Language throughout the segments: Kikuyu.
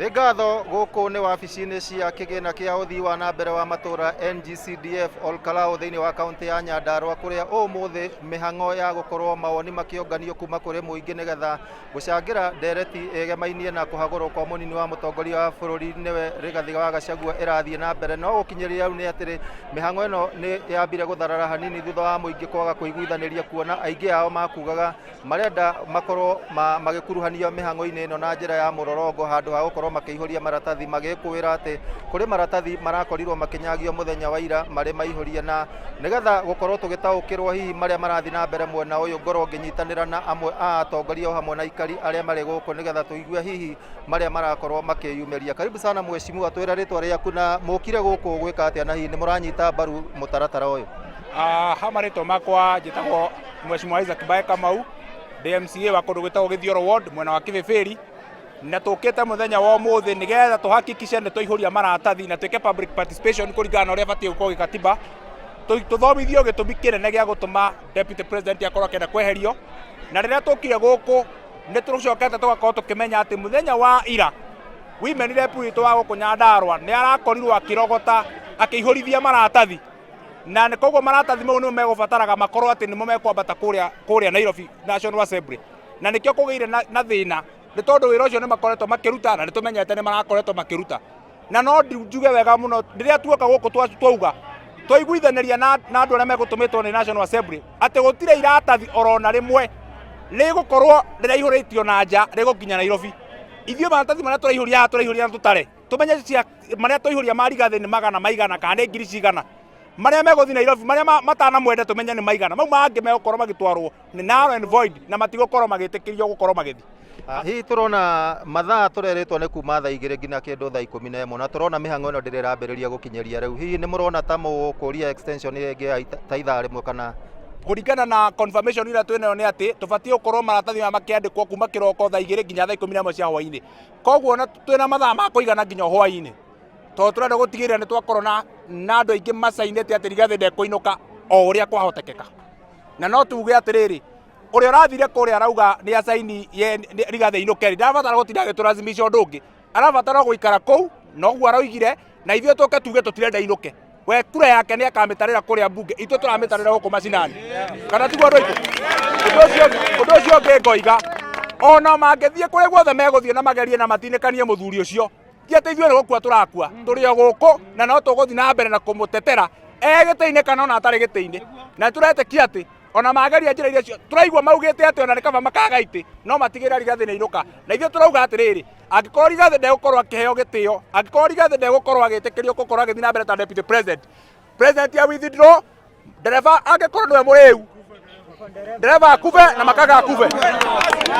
Nĩ ngatho. Gũkũ nĩ wabici-inĩ cia kĩgĩna kĩa ũthii wa na mbere wa matũra NGCDF Olkalou thĩinĩ wa kaunti ya Nyandarua, kũrĩa ũmũthĩ mĩhang'o ya gũkorwo mawoni makĩũnganio kuma kũrĩ mũingĩ nĩgetha gũcangĩra ndereti ĩgemainie na kũhagũrwo kwa mũnini wa mũtongoria wa bũrũri nĩwe Rigathĩ wa Gachagua ĩrathiĩ na mbere. No gũkinyĩria rĩu nĩ atĩrĩ, mĩhang'o ĩno nĩ yambire gũtharara hanini thutha wa mũingĩ kwaga kũiguithanĩria, kuona aingĩ ao makugaga marenda makorwo magĩkuruhanio mĩhang'o-inĩ ĩno na njĩra ya mũrorongo handũ ha gũkorwo makĩihũria maratathi, magĩkũĩra atĩ kũrĩ maratathi marakorirwo makĩnyagio mũthenya wa ira marĩ maihũrie. Na nĩgetha gũkorwo tũgĩtaũkĩrwo hihi marĩa marathiĩ na mbere mwena ũyũ, ngorwo ngĩnyitanĩra na amwe a atongoria o hamwe na aikari arĩa marĩ gũkũ nĩgetha tũigue hihi marĩa marakorwo makĩyumĩria. Karibu sana mheshimiwa, twĩre rĩtwa rĩaku na mũkire gũkũ gwĩka atĩa, na hihi nĩ mũranyita mbaru mũtaratara ũyũ? Ha marĩtwa makwa njĩtagwo Mheshimiwa Isaac Mbae Kamau, ndĩ MCA wa kũndũ gwĩtagwo Gĩthioro Ward, mwena wa Kĩbĩbĩri, na tũkĩte mũthenya wa ũmũthĩ nĩgetha tũhakikishe nĩ twaihũria maratathi na twĩke public participation kũringana na ũrĩa batiĩ gũkorwo gĩkatiba, tũthomithio gĩtũmi kĩnene gĩa gũtũma deputy president akorwo akĩenda kweherio. Na rĩrĩa tũkire gũkũ, nĩ tũcokete tũgakorwo tũkĩmenya atĩ mũthenya wa ira women rep witũ wa gũkũ Nyandarua nĩ arakorirwo akĩrogota akĩihũrithia maratathi, na nĩ koguo maratathi mau nĩmo megũbataraga makorwo atĩ nĩmo mekwambata kũrĩa Nairobi National Assembly. Na nĩkĩo kũgĩire na thĩna, nĩ tondũ wĩra ũcio nĩ makoretwo makĩruta, na nĩ tũmenyete nĩ marakoretwo makĩruta. Na no njuge wega mũno, rĩrĩa tuoka gũkũ twauga twaiguithanĩria na andũ arĩa megũtũmĩtwo nĩ National Assembly atĩ gũtirĩ iratathi orona rĩmwe rĩgũkorwo rĩraihũrĩtio na nja rĩgũkinya Nairobi. Ithuĩ maratathi marĩa tũraihũria haha, tũraihũria na tũtare tũmenye cia marĩa twaihũria ma Rigathĩ nĩ magana maigana kana nĩ ngiri cigana, marĩa megũthiĩ Nairobi, marĩa matanamwenda tũmenye nĩ maigana, mau mangĩ megũkorwo magĩtwarwo nĩ null and void na matigũkorwo magĩtĩkĩrio gũkorwo magĩthiĩ. Hihi tũrona mathaa tũrerĩtwo nĩ kuma thaa 2 nginya kĩndũ thaa 11, na tũrona mĩhang'o ĩno ndĩrĩ ĩrambĩrĩria gũkinyĩria rĩu. Hihi nĩ mũrona ta mũkũria extension ĩngĩ ya ta ithaa rĩmwe kana? Kũringana na confirmation ĩrĩa twĩnayo nĩ atĩ tũbatiĩ gũkorwo maratathi maya makĩandĩkwo kuma kĩroko thaa 2 nginya thaa 11 cia hwainĩ. Koguo na twĩna mathaa ma kũigana nginya hwainĩ, tondũ tũrenda gũtigĩrĩra nĩ twakorwo na andũ aingĩ macainĩte atĩ Rigathĩ ndekũinũka o ũrĩa kwahotekeka. Na no tuge atĩrĩrĩ, ũrĩa ũrathire kũrĩa arauga nĩ acaini Rigathĩ ainũke, ndarabatara gũtinda agĩtũrazimisha ũndũ ũngĩ, arabatara gũikara kũu noguo aroigire, na ithuĩ tũke tuge tũtirenda ainũke. We kura yake nĩ akamĩtarĩra kũrĩa mbunge, ithuĩ tũramĩtarĩra gũkũ macinani, kana tiguo andũ aitũ? Ũndũ ũcio ũngĩ ngoiga, ona mangĩthiĩ kũrĩa guothe megũthiĩ na magerie na matinĩkanie mũthuri ũcio, ti atĩ ithuĩ nĩ gũkua tũrakua, tũrĩ o gũkũ na no tũgũthiĩ na mbere na kũmũtetera e gĩtĩ-inĩ kana ona atarĩ gĩtĩ-inĩ. Na tũretĩkia atĩ ona mageria njĩra iria tũraigua maugĩte atĩ ona nĩ kaba makaga itĩ, no matigĩrĩra Rigathĩ nĩ ainũka. Na ithuĩ tũrauga atĩrĩrĩ, angĩkorwo Rigathĩ ndegũkorwo akĩheo gĩtĩo, angĩkorwo Rigathĩ ndegũkorwo agĩtĩkĩrio gũkorwo agĩthiĩ na mbere ta deputy president, president ya withdraw, ndereba angĩkorwo nĩwe mũrĩu, ndereba akube na makaga akube.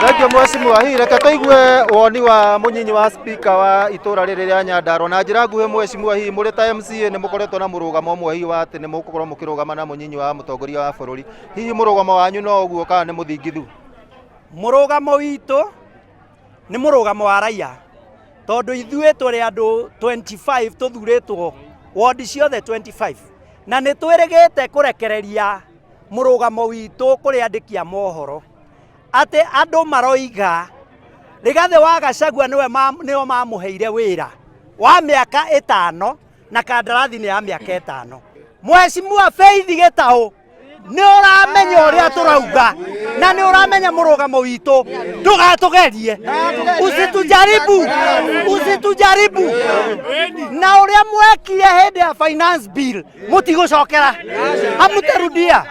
Thengiũ mheshimiwa, hihi reke tũigue woni wa mũnyinyi wa speaker wa itũra rĩrĩ rĩa Nyandarua na njĩra nguhĩ. Mheshimiwa, hihi mũrĩ ta MCA nĩ mũkoretwo na mũrũgamo ũmwe hihi wa atĩ nĩ mũgũkorwo mũkĩrũgama na mũnyinyi wa mũtongoria wa bũrũri? Hihi mũrũgamo wanyu no ũguo kana nĩ mũthingithu? Mũrũgamo witũ nĩ mũrũgamo wa raia, tondũ ithuĩ tũrĩ andũ 25 tũthurĩtwo wodi ciothe 25, na nĩ twĩrĩgĩte kũrekereria mũrũgamo witũ kũrĩ andĩki a mohoro atĩ andũ maroiga Rigathĩ wa Gachagua nĩwe nĩo mamũheire wĩra wa mĩaka 5 na kandarathi nĩ ya mĩaka 5. Mheshimiwa Faith Gĩtaũ, nĩ ũramenya ũrĩa tũrauga na nĩ ũramenya mũrũgamo witũ. Ndũgatũgerie, usitujaribu, usitujaribu na ũrĩa mwekire hĩndĩ ya finance bill. Mũtigũcokera, hamutarudia.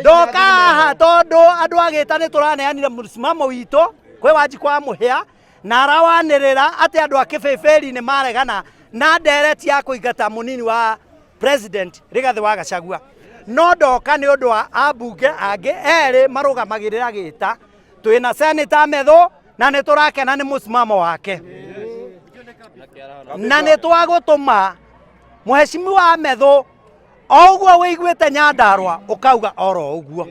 Ndoka haha tondũ andũ agĩta nĩ tũraneanire mũsimamo witũ kwĩ Wanjikũ wa Mũhĩa, na arawanĩrĩra atĩ andũ a Kĩbĩbĩri nĩ maregana na ndereti ya kũingata mũnini wa president Rigathĩ wa Gachagua. No ndoka nĩ ũndũ wa ambunge angĩ erĩ marũgamagĩrĩra gĩta. Twĩna Senator Methu na nĩ tũrakena nĩ mũsimamo wake, na nĩ twagũtũma Mheshimiwa Methu o ũguo wĩiguĩte Nyandarua ũkauga oro ũguo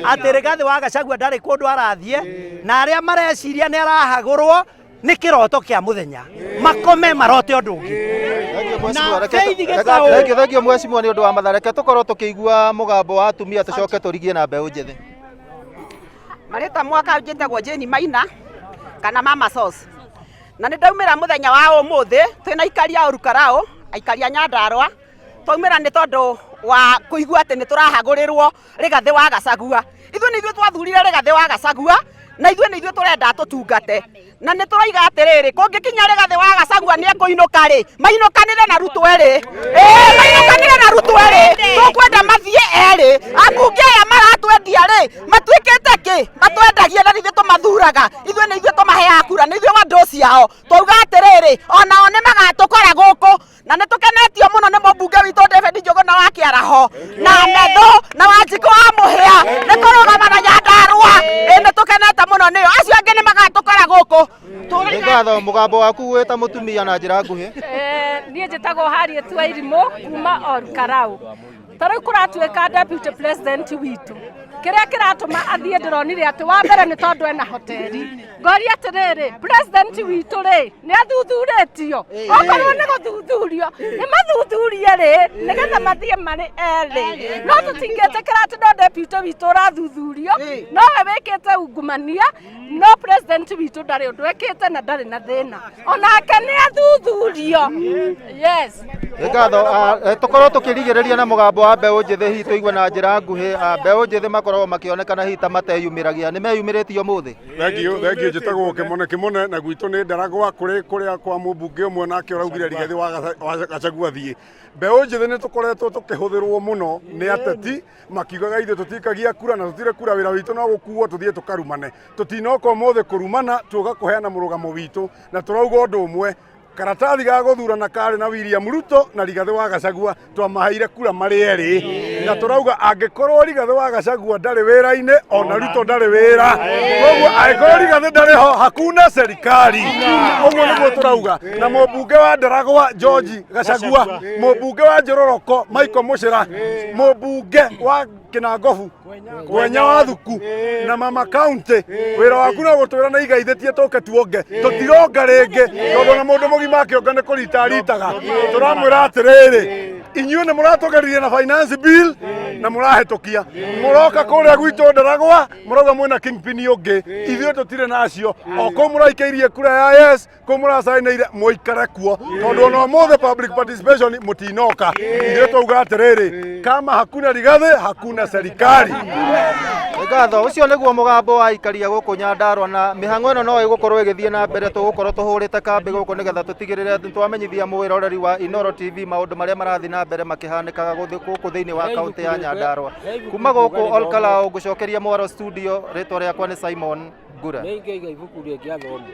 atĩ Rigathĩ wa Gachagua ndarĩ kũndũ arathiĩ, na arĩa mareciria nĩ arahagũrwo nĩ kĩroto kĩa mũthenya, makome marote ũndũ ũngĩ. Na Faith Gĩtaũ. Thengiũ, thengiũ mheshimiwa nĩ ũndũ wa mathaa. Reke tũkorwo tũkĩigua mũgambo wa atumia, tũcoke tũrigie na mbeũ njĩthĩ. Marĩtwa mwaka njĩtagwo Jane Maina kana Mama Sauce. Na nĩ ndaumĩra mũthenya wa ũmũthĩ twĩna aikari a Olkalou, aikari a Nyandarua. Twaumĩra nĩ tondũ wa kũigua atĩ nĩ tũrahagũrĩrwo Rigathĩ wa Gachagua. Ithuĩ nĩ ithuĩ twathurire Rigathĩ wa Gachagua na ithuĩ nĩ ithuĩ tũrenda tũtungate. Na nĩ tũroiga atĩrĩrĩ, kũngĩkinya Rigathĩ wa Gachagua nĩ ekũinũka rĩ, mainũkanĩre na Ruto erĩ. Ĩĩ, mainũkanĩre na Ruto erĩ. Tũkwenda mathiĩ erĩ. Ambunge aya maratwendia rĩ, matuĩkĩte kĩ? Matwendagia na ithuĩ tũmathuraga. Ithuĩ nĩ ithuĩ tũmaheaga kura, nĩ ithuĩ wandũ ciao. Twauga atĩrĩrĩ, onao nĩ magatũkora gũkũ. Na nĩ tũkenetio mũno nĩ mũmbunge witũ David Njũgũna wa Kĩaraho na Methu na Wanjikũ wa Mũhĩa nĩ kũrũgama na Nyandarua. Ĩ, nĩ tũkenete mũno nĩo. Acio angĩ nĩ magatũkora gũkũ. Nĩ ngatho. Mũgambo waku wĩ ta mũtumia na njĩra nguhĩ. Niĩ njĩtagwo Harriet Wairimũ kuma Olkalou. Ta rĩu kũratuĩka deputy president witũ, kĩrĩa kĩratũma athiĩ ndĩronire atĩ wa mbere nĩ tondũ ena hoteli. Ngoria atĩrĩrĩ, president witũ rĩ, nĩ athuthurĩtio? Okorwo nĩ gũthuthurio, nĩ mathuthurie rĩ, nĩgetha mathiĩ marĩ erĩ. No tũtingĩtĩkĩra atĩ no deputy witũ ũrathuthurio, nowe wĩkĩte ungumania, no president witũ ndarĩ ũndũ ekĩte na ndarĩ na thĩna. Onake nĩ athuthurio. Yes. Nĩ ngatho. Tũkorwo tũkĩrigĩrĩria na mũgambo wa mbeũ njĩthĩ, hihi tũigue na njĩra nguhĩ. Mbeũ njĩthĩ makoragwo makĩonekana hihi ta mateyumĩragia, nĩ meyumĩrĩtie ũmũthĩ? Thank you, thank you. Njĩtagwo Kĩmone Kĩmone na gwitũ nĩ Ndaragwa kũrĩ kũrĩa kwa mũmbunge ũmwe nake ũraugire Rigathĩ wa Gachagua thiĩ. Mbeũ njĩthĩ nĩ tũkoretwo tũkĩhũthĩrwo mũno nĩ ateti makiugaga ithuĩ tũtikagia kura na tũtirĩ kura, wĩra witũ no gũkuo tũthiĩ tũkarumane. Tũtinoka ũmũthĩ kũrumana, tuoka kũheana mũrũgamo witũ na tũrauga ũndũ ũmwe: karatathi ga gũthurana karĩ na William Ruto na Rigathĩ wa Gachagua, twamaheire kura marĩ erĩ, na tũrauga angĩkorwo Rigathĩ wa Gachagua ndarĩ wĩra-inĩ, ona Ruto ndarĩ wĩra. Koguo angĩkorwo Rigathĩ ndarĩ ho, hakuna serikali. Ũguo nĩguo tũrauga. Na mũmbunge wa Ndaragwa George Gachagua, mũmbunge wa Njororoko Michael Muchira, mũmbunge wa Kinangobu Kwenya wa Thuku na mama county, wĩra waku no gũtwĩra na igaithĩtie tũke tuonge. Tũtironga rĩngĩ tondũ na mũndũ mũgima akĩonga nĩ kũrita aritaga. Tũramwĩra atĩrĩrĩ, inyuĩ nĩ mũratũgeririe na finance bill na mũrahĩtũkia, mũroka kũrĩa gwitũ Ndaragwa mũrauga mwĩna kingpin ũngĩ. Ithuĩ tũtirĩ nacio. O kũu mũraikĩirie kura ya yes, kũu mũracainĩire, mũikare kuo, tondũ ona ũmũthĩ public participation mũtinoka. Ithuĩ twauga atĩrĩrĩ, kama hakuna Rigathĩ, hakuna serikali. Nĩ ngatho. Ũcio nĩguo mũgambo wa aikaria gũkũ Nyandarua, na mĩhang'o ĩno no ĩgũkorwo ĩgĩthiĩ na mbere. Tũgũkorwo tũhũrĩte kambĩ gũkũ nĩgetha tũtigĩrĩre atĩ twamenyithia mwĩroreri wa Inooro TV maũndũ marĩa marathiĩ na mbere makĩhanĩkaga gũkũ thĩinĩ wa kaũntĩ ya Nyandarua. Kuma gũkũ Olkalou, ngũcokeria mwaro studio. Rĩtwa rĩakwa nĩ Simon Ngura. Nĩ ingĩiga ibuku rĩngĩ athome.